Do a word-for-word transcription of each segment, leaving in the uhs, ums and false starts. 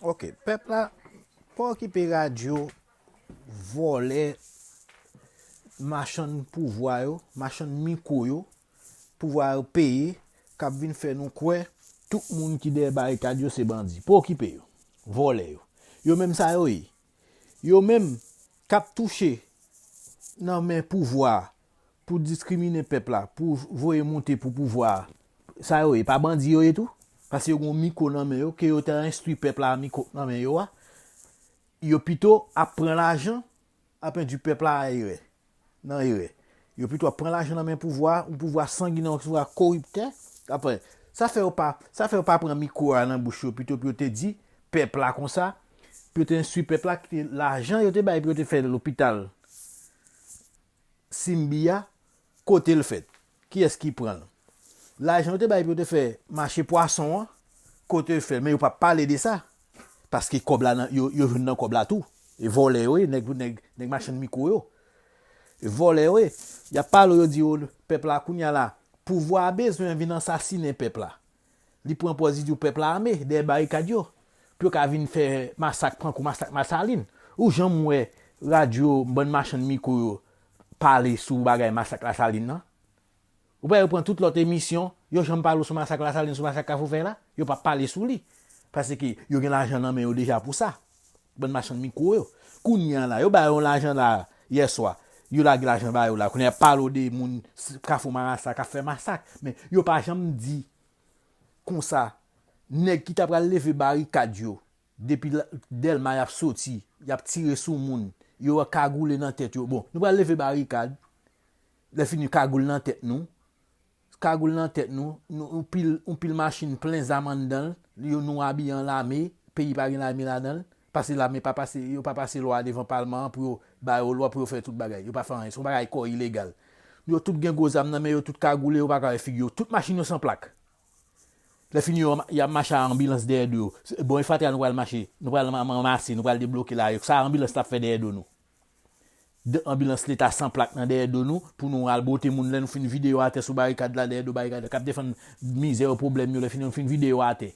Ok, pèp la pa okipe radyo, vòlè, machann pouvwa yo, machann mikwo yo, pouvwa yo peye, k ap vin fè nou kwè tout moun ki dèyè barikad yo se bandi. Pa okipe yo. Vòlè yo. Yo menm sa yo ye. Yo menm k ap touche nan men pouvwa pou diskrimine pèp la, pou voye moute pou pouvwa a. Sa yo ye, pa bandi yo ye tou? Paske yo gen yon mikwo nan men yo, ke yo te enstwi pèp la a mikwo k nan men yo a. Yo pito ap pran lajan, ap endwi pèp la a erè, nan erè. Yo pito ap pran lajan nan men pouvwa, yon pouvwa sanginè, yon pouvwa koriptè. Apre, sa fè yo pa, sa fè yo pa pran mikwo a nan bouch yo, pito pou yo te di pèp la konsa, pou yo te enstwi pèp la, kite lajan yo te bay pou yo te fè lopital Simbi a, kote l fèt? Kiyès ki pran l? Lajan yo te bay pou yo te fè mache pwason an, kote l fèt? Men yo pa pale de sa. Paske kòb la nan, yo, yo jwenn nan kòb la tou. E vòlè yo ye, nèg, nèg, nèg machann mikwo yo. E vòlè yo ye. Y ap pale w, yo di yo, pèp la kounye a la, pouvwa a bezwen vin ansasinen pèp la. Li pran pòz li di w pèp la ame, dèyè barikad yo. Pou yo ka vin fè masak, pran kou masak Masalin. Ou janm wè radyo, bann machann mikwo yo pale sou bagay masak Lasalin nan? Ou pa yo pran tout lòt emisyon, yo janm pale w sou masak Lasalin, sou masak Kafou Fèy la? Yo pa pale sou li. Paske yo gen lajan nan men yo deja pou sa. Bann machann mikwo yo. Kounye a la, yo ba yo lajan la, yè swa. Yo lage lajan ba yo la. Kounye a pale w de moun s-, Kafou Marasa k ap fè masak. Men yo pa janm di konsa, nèg ki ta pral leve barikad yo, depi la, Dèlma y ap soti, y ap tire sou moun, yo kagoule nan tèt yo. Bon, nou pral leve barikad, lè fini kagoul nan tèt nou, kagoul nan tèt nou, nou, yon pil, yon pil machin plen zam anndan l, yo, nou abiye an lame, peyi pa gen lame ladan l, paske lame pa pase, yo pa pase lwa devan palman an pou yo ba yo lwa pou yo fè tout bagay. Yo pa fè anyen, se yon bagay kò ilegal. Yo tout gen gwo zam nan men yo, tout kagoule, yo pa ka wè figi yo. Tout machin yo san plak. Lè fini yo, y ap mache a anbilans dèyè do yo. Bon, e fatra nou pral mache, nou pral ranmase, nou pral debloke la, sa anbilans la ap fè dèyè do nou. De anbilans leta san plak nan dèyè do nou, pou nou al bwote moun lè nou fin vide yo atè sou barikad la, dèyè do barikad la, k ap defann mizè yo, pwoblèm yo, lè fini nou fin vide yo atè.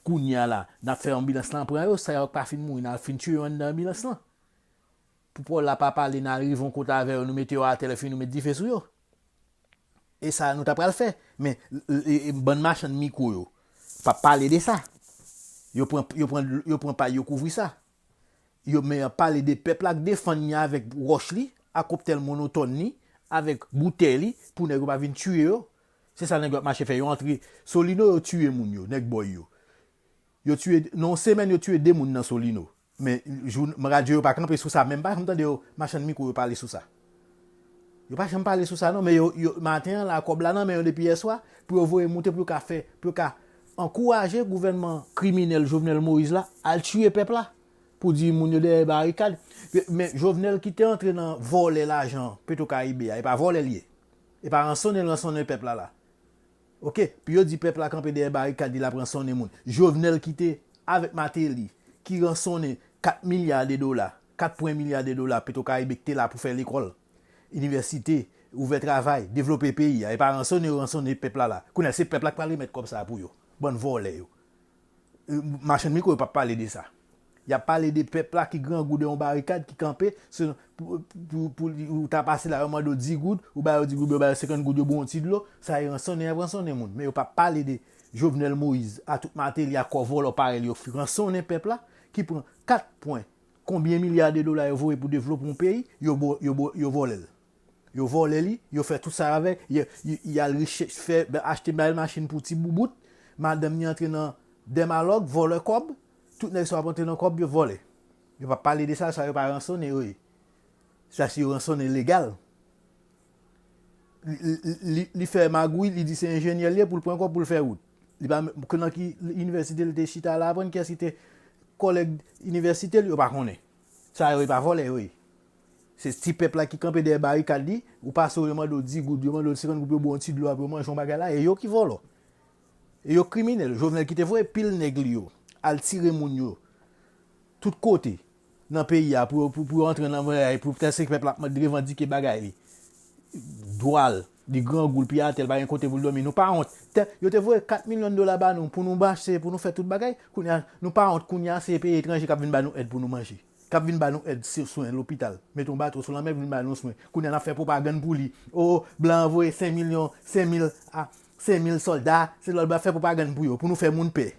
Kounye a la, n ap fè anbilans lan pran yo, sa yo k pa fin mouri, n al fin tiye yo anndan anbilans lan. Pou Pòl la pa pale, n al rive yon kote avè yo, nou mete yo atè, lè fini nou met dife sou yo. E sa nou ta pral fè. Men, e, e, bann machann mikwo yo pa pale de sa. Yo pran, yo pran, yo pran pay yo kouvri sa. Yo men ap pale de pèp la k defann li avèk wòch li, ak koptèl monotòn li, avèk boutèy li, pou nèg yo pa vin tiye yo. Se sa nèg yo ap mache fè. Yo antre Solino, yo tiye moun yo, nèg bòy yo. Yo tiye, nan yon semèn, yo tiye de moun nan Solino. Men, jou, radyo yo pa kanpe sou sa, men m pa janm tande yo, machann mikwo yo pale sou sa. Yo pa janm pale sou sa, non, men yo, yo, maten an la, kòb la nan men yo depi yèswa, pou yo voye moute, pou yo ka fè, pou yo ka ankouraje gouvènman kriminèl Jovenel Moïse la, al tiye pèp la, pou di moun yo dèyè barikad. Men Jovenel ki te antre nan vòlè lajan Petro Caribe a, e pa vòlè l ye. E pa ransonnen l ransonnen pèp la la. Ok, pou yo di pèp la kanpe dèyè barikad li, l ap ransonnen moun. Jovenel ki te avèk Martelly, ki ransonnen kat milya de dola, kat pwen milya de dola Petro Caribe ki te la pou fè lekòl, inivèsite, ouvè travay, devlope peyi a. E pa ransonnen yo ransonnen pèp la la. Kounye a, se pèp la k pral remèt kòb sa a pou yo. Bann vòlè yo. Machann mikwo yo p ap pale de sa. Y ap pale de pèp la ki grangou de yon barikad ki kanpe, se, pou, pou, pou, ou ta pase la, yo mande w di goud, ou ba yo di goud, yo ba yo senkant goud, yo ba w yon ti dlo, sa e ransonnen, y ap ransonnen moun. Men yo p ap pale de Jovenel Moïse, a tout Martelly, a kò vòlò parèy li yo, ransonnen pèp la, ki pran kat pwen, konbyen milya de dola yo voye pou devlope yon peyi, yo bo-, yo bo-, yo vòlè l. Yo vòlè li, yo fè tout sa avè l, y, y, y al riche, fè, achte bèl machin pou ti boubout, madanm li antre nan dèmalòg, vòlè kòb, tout nèg sa yo ap antre nan kòb, yo vòlè. Yo pa pale de sa, sa yo pa ransonnen yo ye. Sa se yo ransonnen legal. Li, li, li, li fè magouy, li di se enjenyè li ye pou l pran kòb pou l fè wout. Li pa, nan ki inivèsite li te chita la aprann, kiyès ki te kòlèg inivèsite li, yo pa konnen. Sa yo, e pa vòlè yo ye. Se ti pèp la ki kanpe dèyè barikad li, ou pase w, yo mande w di goud, yo mande w senkant goud pou yo ba w yon ti dlo, apre yo manje yon bagay la, e yo ki vòlò. E yo kriminèl. Jovenel ki te voye pil nèg li yo al tire moun yo tout kote nan peyi a pou yo, pou, pou yo antre nan, pou tèske pèp la ap revandike bagay li, dwa l, Li grangou, l pi atè, l pa gen kote pou l dòmi. Nou pa wont. Tè, yo te voye kat milyon dola ba nou pou nou mache, pou nou fè tout bagay. Kounye a, nou pa wont, kounye a, se peyi etranje k ap vin ba nou èd pou nou manje. K ap vin ba nou èd si swen lopital. Mete yon bato sou lanmè, vin ba nou swen. Kounye a, n ap fè pwopagann pou li. O, blan an voye senk milyon, senk mil a senk mil sòlda, se lòt blan ap fè pwopagann pou yo, pou nou fè moun pè.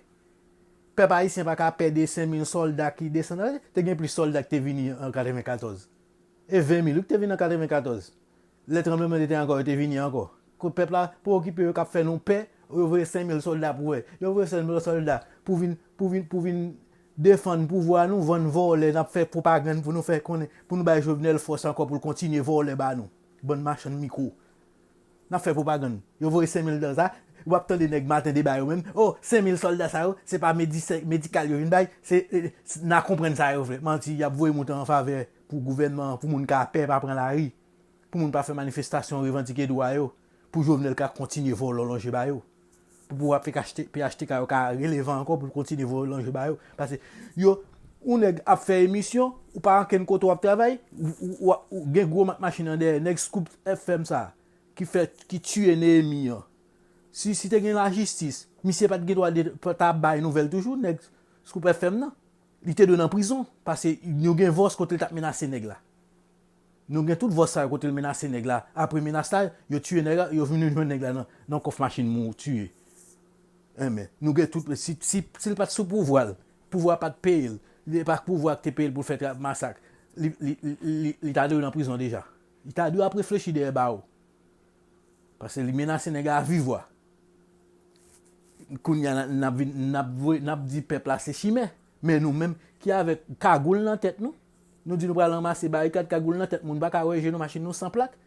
Pèp ayisyen pa ka pè de senk mil sòlda ki desann. Te gen plis sòlda ki te vini an katrevenkatòz. E ven mil wi ki te vini an katrevenkatòz. Lè tranblemanntè te ankò, yo te vini ankò. Kote pèp la pa okipe yo k ap fè nou pè, yo voye senk mil sòlda pou wè. Yo voye senk mil sòlda pou vin, pou vin, pou vin defann pouvwa nou, vann vòlè, n ap fè pwopagann pou nou fè konnen, pou nou bay Jovenel fòs ankò pou l kontinye vòlè ba nou. Bann machann mikwo. N ap fè pwopagann. Yo voye senk mil dola. W ap tande nèg maten deba yo menm. O, senk mil sòlda sa yo, se pa medisè-, medikal yo vin bay, se, e, s-, n a konprann sa yo vle. Manti, y ap voye moute an favè pou gouvènman an, pou moun ka pè, pa pran lari. Pou moun pa fè manifestasyon, revandike dwa yo. Pou Jovenel ka kontinye vòlò lonje ba yo. Pou pouvwa P H T, P H T K yo ka relevan ankò pou l kontinye voye lonje ba yo. Paske yo, yon nèg ap fè emisyon, ou pa ankenn kote w ap travay, ou, ou, ou, ou gen gwo mak machin an dèyè, nèg Scoop F M sa, ki fè, ki tiye Neyemi an. Si, si te gen lajistis, misye pa t gen dwa de, pa ta bay nouvèl toujou, nèg Scoop F M nan. Li te dwe nan prizon, paske nou gen vòs kote l t ap menase nèg la. Nou gen tout vòs sa yo kote l menase nèg la. Apre menas la, yo tiye nèg la, yo vin jwenn nèg la nan, nan kòf machin moun tiye. Enben, nou gen tout, si, si, si l pa t sou pouvwa l, pouvwa pa t peye l, li pa pouvwa ki te peye l pou l fè tra-, masak, li, li, li, li, li ta dwe nan prizon deja. Li ta dwe ap reflechi dèyè bawo. Paske li menase nèg la a viv wa. Kounye a, n ap vin, n ap voye, n ap di pèp la se chimè. Men nou menm ki avèk kagoul nan tèt nou, nou di nou pral ranmase barikad, kagoul nan tèt, moun pa ka wè je nou, machin nou san plak.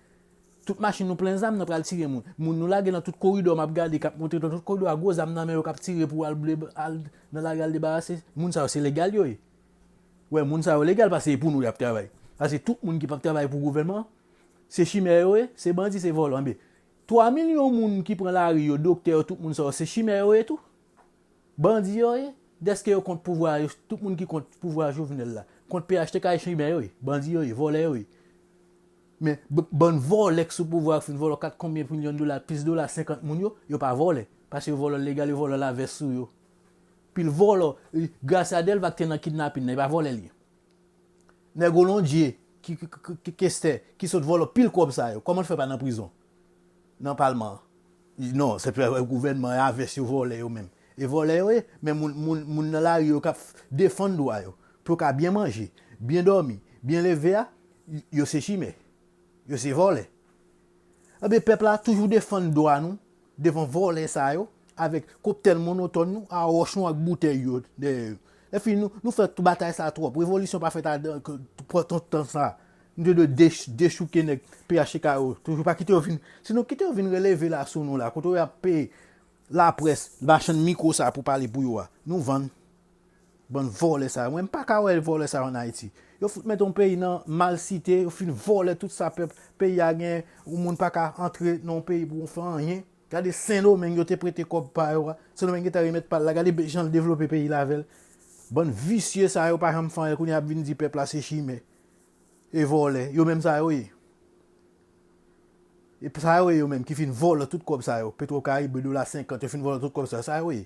Tout machin nou plen zam, nou pral tire moun. Moun nou lage nan tout koridò, m ap gade, k ap monte nan tout koridò a, gwo zam nan men yo, k ap tire pou al ble-, al nan lari al debarase. Moun sa yo, se legal yo ye. Wè, moun sa yo legal, paske e pou nou y ap travay. Paske tout moun ki p ap travay pou gouvènman an, se chimè yo ye, se bandi, se vòlò. Enben, twa milyon moun ki pran lari yo, doktè yo, tout moun sa yo, se chimè yo ye tou. Bandi yo ye, dèske yo kont pouvwa, yo, tout moun ki kont pouvwa Jovenel la, kont P H T K, e chimè yo ye, bandi yo ye, vòlè yo ye. Men, b-, bann vòlè k sou pouvwa, k fin vòlò kat konbyen milyon dola, plis dola, senkant moun yo, yo pa vòlè. Paske yo vòlò legal, yo vòlò lavès sou yo. Pil vòlò, e, Gracia Delva ki te nan kidnapin nan, e pa vòlè li ye. Nèg Olondje, ki, ki, ki, ki, ki kestè, ki sot vòlò pil kòb sa yo, kòman l fè pa nan prizon? Nan palman an? Non, se pa gouvènman an, e avès yo vòlè yo menm. E vòlè yo ye, men moun, moun, moun nan lari yo k ap defann dwa yo, pou yo ka byen manje, byen dòmi, byen leve a, yo se chimè. Yo se vòlè. Enben, pèp la toujou defann dwa nou devan vòlè sa yo, avèk koptèl monotòn nou, a wòch nou ak boutèy yo dèyè yo. Lèfini, nou, nou fè tout batay sa twòp. Revolisyon pa fèt adan, k-, pran tout tan sa. Nou te dwe dech-, dechouke nèg P H T K yo. Toujou pa kite yo vin. Si nou kite yo vin releve la sou nou la, kote yo ap peye laprès, machann mikwo sa pou pale pou yo a, nou vann. Bann vòlè sa yo. Mwen, m pa ka wè vòlè sa yo ann Ayiti. Yo fout mete yon peyi nan malsite, yo fin vòlè tout sa pèp, peyi a gen, yon moun pa ka antre nan yon peyi pou fè anyen. Gade Sendomeng, yo te prete kòb pa yo a. Sendomeng gentan remèt pa l la. Gade jan l devlope peyi l avè l. Bann visye sa yo pa janm fè anyen, kounye a ap vin di pèp la se chimè. E vòlè, yo menm sa yo ye. E sa yo ye yo menm ki fin vòlò tout kòb sa yo. Petwo Karib, dola senkant, yo fin vòlò tout kòb sa yo. Sa yo ye.